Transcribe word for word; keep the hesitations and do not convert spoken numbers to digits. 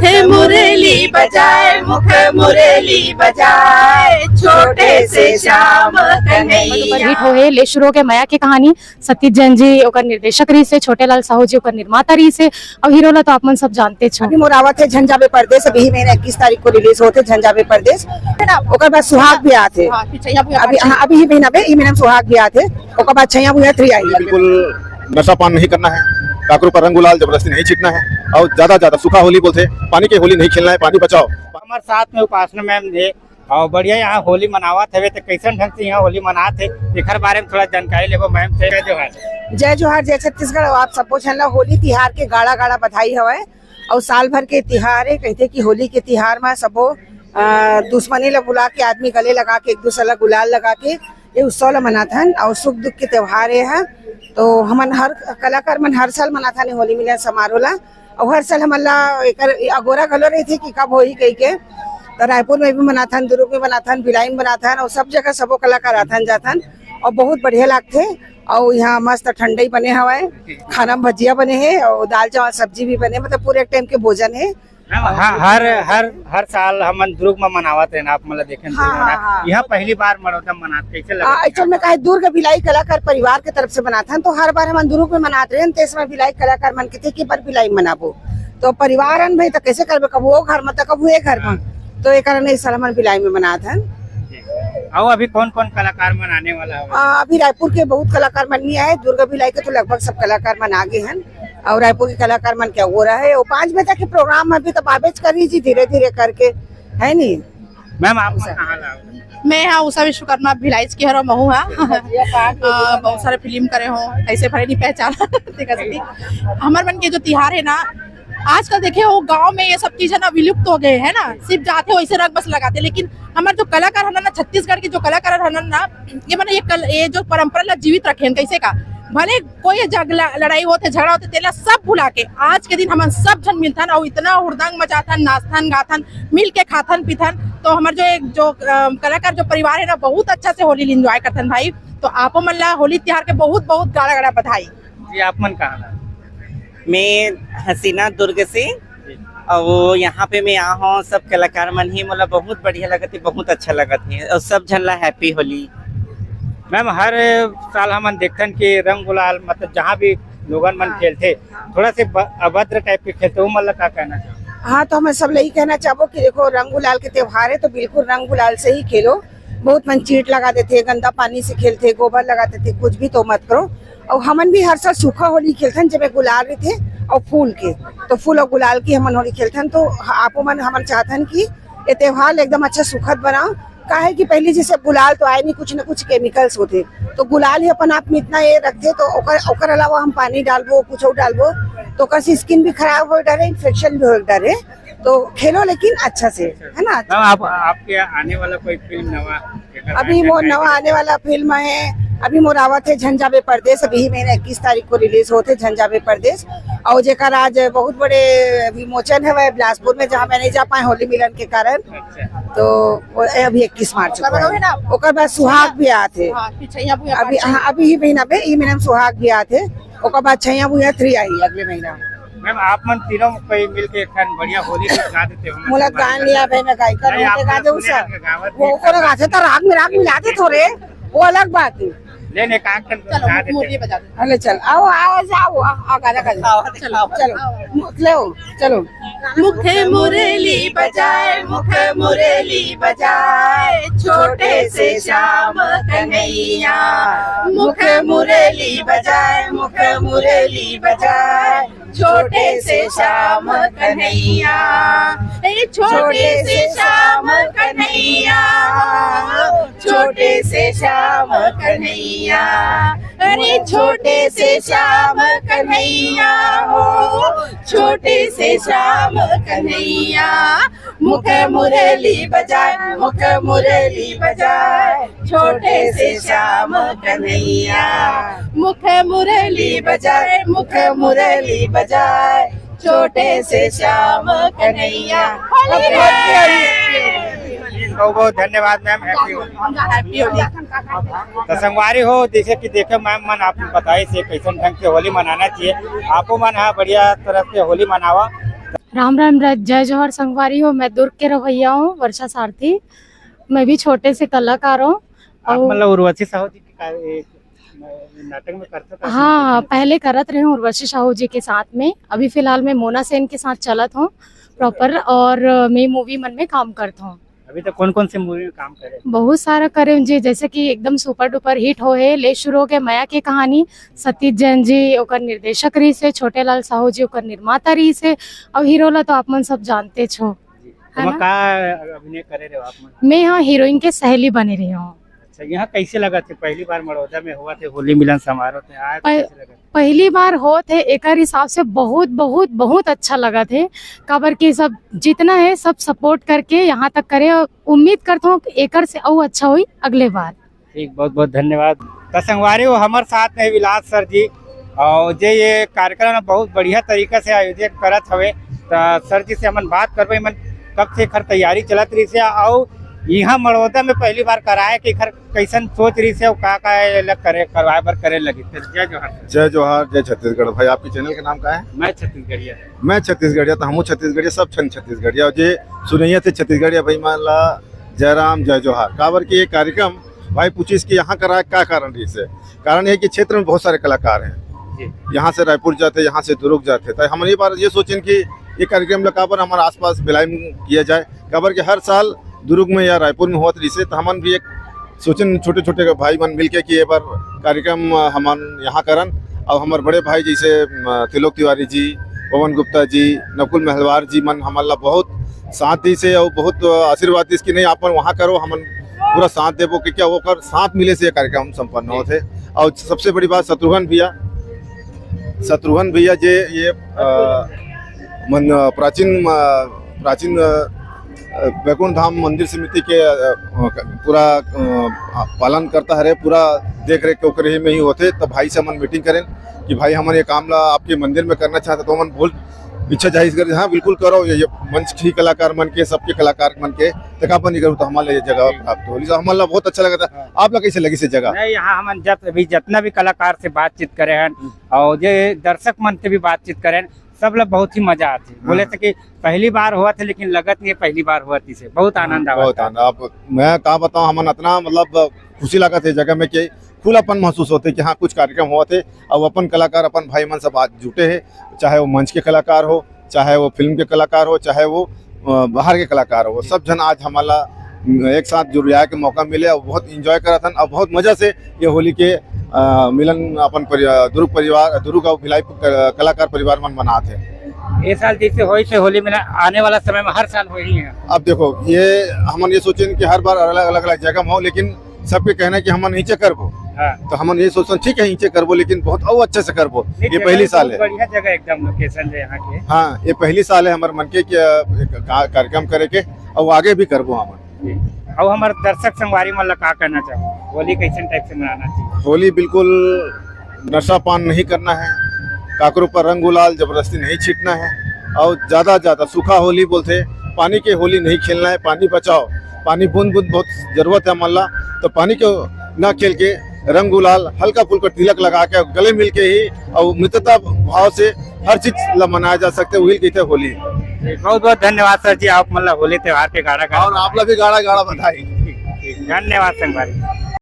मुरली बजाए, मुख मुरली बजाए, छोटे से श्याम कन्हैया। हिट होहे, ले शुरू होगे मया के कहानी, सतीश जैन जी ओकर निर्देशक रहिस हे, छोटे लाल साहू जी ओकर निर्माता रहिस हे, अउ हीरो ला तो आप मन सब जानते छो। अभी मोर आवत हे झन जाबे परदेस, अभी ही महीना इक्कीस तारीख को रिलीज होत हे झन जाबे परदेस, ओकर बाद सुहाग भी आत हे। हाँ, फिर छैया भी अभी, हाँ, अभी ही महीना में, ई महीना में सुहाग भी आत हे, ओकर बाद छैया भुइयां थ्री आई। बिल्कुल नशा पान नहीं करना है, काकरो पर रंग गुलाल जबरदस्ती नहीं छीटना है, और ज्यादा ज्यादा सूखा होली बोलते हैं, पानी के होली नहीं खेलना है, पानी बचाओ। हमारे साथ में उपासना मैम हे, और बढ़िया यहाँ होली मनावत हवे, तो कैसन ढंग से यहाँ होली मनात हे, एकर बारे में थोड़ा जानकारी लेबो मैम से। जय जोहार। जय जोहार, जय छत्तीसगढ़। अउ आप सबो झन ला होली तिहार के गाड़ा गाड़ा बधाई हवय। अउ साल भर के तिहार हे, कहिथे कि होली के तिहार म सबो, अ, दुश्मनी ला भुला के आदमी गले लगा के, एक दूसरे ला गुलाल लगा के ये उत्सव ला मनाथन। अउ सुख दुख के त्योहार ये ह। तो हमन हर कलाकार मन हर साल मनाथन ये होली मिलन समारोह ला। अउ हर साल हमन ला एकर अगोरा घलो रहिथे कि कब होही कहिके। त रायपुर में भी मनाथन, दुर्ग में मनाथन, भिलाई में मनाथन, अउ सब जगह सबो कलाकार आथन जाथन, अउ बहुत बढ़िया लागथे। अउ यहाँ मस्त ठंडई बने हवय, खाना में भजिया बने हे, अउ दाल चावल सब्जी भी बने, मतलब पूरे टाइम के भोजन हे। मैम, ह-, हर, हर, हर साल हमन दुर्ग में मनावत रहेन, आप मन ला देखेन हाँ, दुर्ग में हाँ, ना। हाँ। यहाँ पहली बार मड़ौदा मनात, कैसे लगा? आ, एक्चुअल में का हे, दुर्ग भिलाई कलाकार परिवार के तरफ से मनाथन, तो हर बार हमन दुर्ग में मनात रहेन, तो इस समय भिलाई कलाकार मन कथे कि पर भिलाई में मनाबो, तो परिवार हन भाई, तो कैसे करबे, कभू वो घर में, तो कभू ये घर में, तो ये कारण इस साल हमन भिलाई में मनाथन। अउ अभी कौन-कौन कलाकार मन आने वाला हवय? आ, अभी रायपुर के बहुत कलाकार मन नहीं आए, दुर्ग भिलाई के तो लगभग सब कलाकार मन आ गे हन। अउ रायपुर के कलाकार मन के अगोरा हे, वो पाँच बजे तक के प्रोग्राम अभी तो बाबेच करी जी, धीरे-धीरे करके, है नी? मैम, आप मन कहाँ ला हव? मैं हा उषा विश्वकर्मा, भिलाई के हरव महू हा। अ, बहुत सारे फिल्म करे हों, ऐसे भले नहीं पहचाना। ठीक है, सती। हमर मन के जो तिहार हे ना, आजकल देखे हो गांव में ये सब चीज हे ना विलुप्त हो गए हे ना, सिर्फ जाथे वैसे रंग बस लगाथे, लेकिन हमर जो कलाकार हन ना, छत्तीसगढ़ के जो कलाकार हन ना, ये मन ये कल-, ये जो परंपरा ला जीवित रखे हन, कैसे का भले कोई जग ल-, लड़ाई होथे, झगड़ा होथे, तेला सब भुला के आज के दिन हमन सब झन मिलथन अउ इतना हुड़दंग मचाथन, नाचथन, गाथन, मिल के खाथन, पीथन। तो हमर जो एक जो, अ, कलाकार जो परिवार हे ना, बहुत अच्छा से होली ल enjoy करथन भाई। तो आपो मन ला होली तिहार के बहुत, बहुत गाड़ा, गाड़ा बधाई। जी, आप मन कहाँ ला? मैं हसीना दुर्ग से। अउ यहाँ पे मैं आ हूँ, सब कलाकार मन ही मोला बहुत बढ़िया लगत हे, बहुत अच्छा लगत हे, अउ सब झन ला happy होली। मैम, हर साल हमन देखथन कि रंग गुलाल, मतलब, जहाँ भी लोगन मन हाँ। खेलथे, हाँ। थोड़ा से ब-, अभद्र type के खेलथे, वो मन ला का कहना चाहो? हाँ, तो हमन सब ला यही कहना चाहबो कि देखो, रंग गुलाल के त्योहार हे, तो बिल्कुल रंग गुलाल से ही खेलो। बहुत मन चीट लगा देथे, गंदा पानी से खेलथे, गोबर लगा देथे, कुछ भी तो मत करो। अउ हमन भी हर साल सूखा होली खेलथन, जेमे गुलाल रहिथे अउ फूल के, तो फूल अउ गुलाल की हमन होली खेलथन। तो आपो मन, हमन चाहथन कि ये त्योहार एकदम अच्छा सुखद बनाओ, काहे कि पहली जैसे गुलाल तो आए नहीं, कुछ न कुछ chemicals होथे, तो गुलाल ही अपन आप में इतना ये रखथे, तो ओकर, ओकर अलावा हम पानी डालबो, कुछ और डालबो, तो ओकर से skin भी खराब हो डरे, infection भी हो डरे। तो खेलो लेकिन अच्छा से, है ना? मैम, आप, आपके आने वाला कोई फिल्म नवा? अभी मोर नवा आने वाला फिल्म हे, अभी मोर आवत हे झन जाबे परदेस, अभी ही महीना इक्कीस तारीख को रिलीज होत हे झन जाबे परदेस, अउ जेकर आज बहुत बड़े विमोचन हवय बिलासपुर में, जहाँ मैं नहीं जा पाए होली मिलन के कारण। अच्छा। तो वो अभी इक्कीस मार्च को हे। ओकर बाद सुहाग भी आत हे। हाँ, फिर छैया भी अभी, हाँ, अभी ही महीना में, ई महीना में सुहाग भी आत हे। ओकर बाद छैया भुइयां थ्री आही अगले महीना। मैम, आप मन तीनों कोई मिलके एक ठन बढ़िया होली गीत गा देते हो, मोला गान लिया भाई, मैं गायिका नहीं, आप गा दे उसा। वो ओकरो गाथे त राग में राग मिला दे थोड़े, वो अलग बात है। ले, ले, एक आध ठन चलो, गा देते मुरली हो। बजा दो। अरे चल, आओ, आओ, जाओ, आ, आ, गाना गा दो। चलो, चलो, ले, चलो। मुख मुरली बजाए, मुख मुरली बजाए, छोटे से श्याम कन्हैया। मुख मुरली बजाए, मुख मुरली बजाए, छोटे से श्याम कन्हैया। ए छोटे से श्याम कन्हैया, छोटे से श्याम कन्हैया। अरे छोटे से श्याम कन्हैया हो, छोटे से श्याम कन्हैया। मुख मुरली बजाए, मुख मुरली बजाए, छोटे से श्याम कन्हैया। मुख मुरली बजाए, मुख मुरली बजाए, छोटे से श्याम कन्हैया। होली है। बहुत बहुत धन्यवाद ma'am, happy Holi. Happy Holi. तो संगवारी हो, जैसे कि देखे मैम मन आप बताइस हे कैसन ढंग से होली मनाना चाहिए, आपो मन हा बढ़िया तरह से होली मनावा। राम राम, र-, जय जोहार संगवारी हो। मैं दुर्ग के रहवैया हूँ, वर्षा सारथी। मैं भी छोटे से कलाकार हूँ। आप और मतलब उर्वशी साहू जी के का-, एक, नाटक में करते हो, हाँ, पहले करत रहे हूँ उर्वशी साहू जी के साथ में। अभी फिलहाल मैं मोना सेन के साथ चलत हूँ प्रॉपर, और मैं मूवी मन में काम करता हूँ। अभी तक कौन कौन से मूवी में काम करे? बहुत सारा करे हूँ जी, जैसे कि एकदम सुपर डुपर हिट हो है, ले शुरू हो गए मया के कहानी, सतीश जैन जी ओकर निर्देशक रहिस हे, छोटे लाल साहू जी ओकर निर्माता रहिस हे, और हीरो ला तो आप मन सब जानते छो, जी। है ओमा ना? का अभिनय करे रहे हो आप मन? मैं यहाँ हीरोइन के सहेली बने रही हूँ। अच्छा, यहाँ कैसे लगा थे? पहली बार मड़ौदा में हुआ थे होली मिलन समारोह, थे आए तो पह-, कैसे लगा? पहली बार होत हे, एकर हिसाब से बहुत, बहुत, बहुत अच्छा लगत हे। काबर कि सब जितना है, सब सपोर्ट करके यहाँ तक करे, और उम्मीद करत हूँ कि एकर से अउ अच्छा होई अगले बार। ठीक, बहुत, बहुत धन्यवाद। त संगवारी हो, हमर साथ में विलास सर जी, और जे ये कार्यक्रम बहुत बढ़िया तरीका से आयोजित करत हवे। त सर जी से हमन बात करबे, मन कब से एकर तैयारी चलत रहिस हे, और यहाँ मड़ौदा में पहली बार कराए के एकर कैसन सोच रहिस हे, और का का ये लग करे, करवाए बर करे लगी। तो जय जोहार सर। जय जोहार, जय छत्तीसगढ़। भाई, आपके चैनल का नाम का है? मैं छत्तीसगढ़िया। मैं छत्तीसगढ़िया, तो हमहूँ छत्तीसगढ़िया, सब झन छत्तीसगढ़िया। और जे सुनैया थे छत्तीसगढ़िया भाई मान ला, जय राम, जय जोहार। काबर कि ये कार्यक्रम भाई पूछिस कि यहाँ कराए का कारण रहिस हे। कारण ये कि क्षेत्र में बहुत सारे कलाकार हैं। जी। यहाँ से रायपुर जाते, यहाँ से दुर्ग जाते, तो हमन ये बार ये सोचेन कि ये कार्यक्रम ला काबर हमारे आसपास भिलाई में किया जाए, काबर कि हर साल दुर्ग में या रायपुर में होत रहिस हे, तो हमन भी एक सोचेन छोटे-छोटे भाई मन मिलके कि ये बार कार्यक्रम, अ, हमन यहाँ करन। और हमर बड़े भाई जैसे, अ, त्रिलोक तिवारी जी, पवन गुप्ता जी, नकुल महलवार जी मन हमन ला बहुत साथ दिस हे और बहुत, अ, आशीर्वाद दिस कि नहीं, आप मन वहाँ करो, हमन पूरा साथ देबो, कि क्या ओकर साथ मिले से ये कार्यक्रम संपन्न होत हे। और सबसे बड़ी बात शत्रुघ्न भैया, शत्रुघ्न भैया जे ये, अ, मन, प्राचीन, अ, प्राचीन, अ, बैकुंठ धाम मंदिर समिति के, अ, पूरा, अ, पालन करता हरे, पूरा देख रेख ओकरे में ही होथे। तो भाई से हमन मीटिंग करेन कि भाई हमन ये काम ला आपके मंदिर में करना चाहते, तो हमन बहुत इच्छा जाहिर कर, हाँ बिल्कुल करो, ये, ये मंच की कलाकार मन के, सबके कलाकार मन के, तक अपन निकलू तो हमारे ये जगह प्राप्त होली। तो हमारा बहुत अच्छा लगा था। हाँ। आप लोग कैसे लगी से जगह? नहीं, यहाँ हमन जब अभी जितना भी कलाकार से बातचीत करे हैं और ये दर्शक मन से भी बातचीत करे हैं, सब लोग बहुत ही मजा आती है। बोले हाँ। थे कि पहली बार हुआ था, लेकिन लगत नहीं है पहली बार हुआ थी से, बहुत आनंद आवा बहुत था। आनंद। अब मैं का बताऊं, हमन इतना मतलब खुशी लगा थे जगह में कि खुलापन महसूस होते कि हाँ, कुछ कार्यक्रम हुआ थे। अब अपन कलाकार, अपन भाई मन सब आज जुटे हैं, चाहे वो मंच के कलाकार हो, चाहे वो फिल्म के कलाकार हो, चाहे वो, अ, बाहर के कलाकार हो, सब झन आज हमारा एक साथ जुड़िया के मौका मिले और बहुत एंजॉय करत हन और बहुत मजा से ये होली के, अ, मिलन अपन परि-, दुर्ग परिवार, दुर्ग और भिलाई क-, कलाकार परिवार मन मनात हे। ये साल जैसे होई से होली मिलन आने वाला समय में हर साल होही है। अब देखो, ये हमन ये सोचेन कि हर बार अलग, अलग, अलग जगह में हो, लेकिन सबके कहना है कि हमन नीचे करबो। हाँ। तो हमन ये सोचेन, ठीक है, नीचे करबो, लेकिन बहुत और अच्छे से करबो। नहीं, ये जगह पहली बहुत साल है। बढ़िया जगह एकदम लोकेशन है यहाँ के। हाँ, ये पहली साल है हमारे मन के कि, अ, एक का-, कार्यक्रम करे के, और आगे भी करबो हमन। जी। और हमारे दर्शक संगवारी मन ला का कहना चाहो, होली कैसन टाइप से मनाना चाहिए? होली बिल्कुल नशा पान नहीं करना है, काकरों पर रंग गुलाल जबरदस्ती नहीं छीटना है, और ज़्यादा ज़्यादा सूखा होली बोलते, पानी के होली नहीं खेलना है, पानी बचाओ, पानी बूंद बूंद बहुत जरूरत है हमन ला, तो पानी के ना खेल के रंग गुलाल हल्का फुल्का तिलक लगा के गले मिल के ही और मित्रता भाव से हर चीज ला मनाया जा सकते, वही कहते होली। बहुत बहुत धन्यवाद सर जी, आप मन ला होली त्योहार के गाड़ा गाड़ा और आप ला भी गाड़ा गाड़ा बधाई। धन्यवाद संगवारी।